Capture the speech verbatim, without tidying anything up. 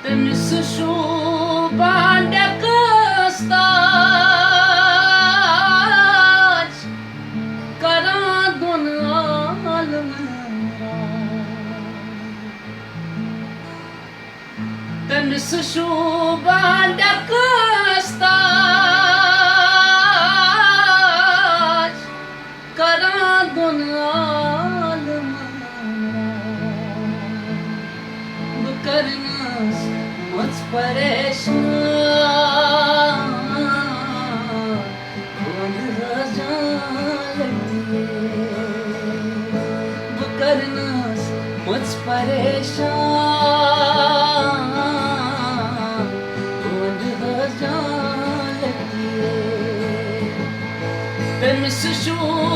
تٔمِس شوٗبان ڈٮ۪کس تاج، کران دۄن عالمن راج۔ تٔمِس شوٗبان ڈٮ۪کس تاج، کران دۄن عالمن راج۔ بہٕ کرنس مٔژ پریشان، وۄنۍ حظ جان لگتی ہے۔ بہٕ کرنس مٔژ پریشان، وۄنۍ حظ جان لگتی ہے۔ تٔمِس شوٗب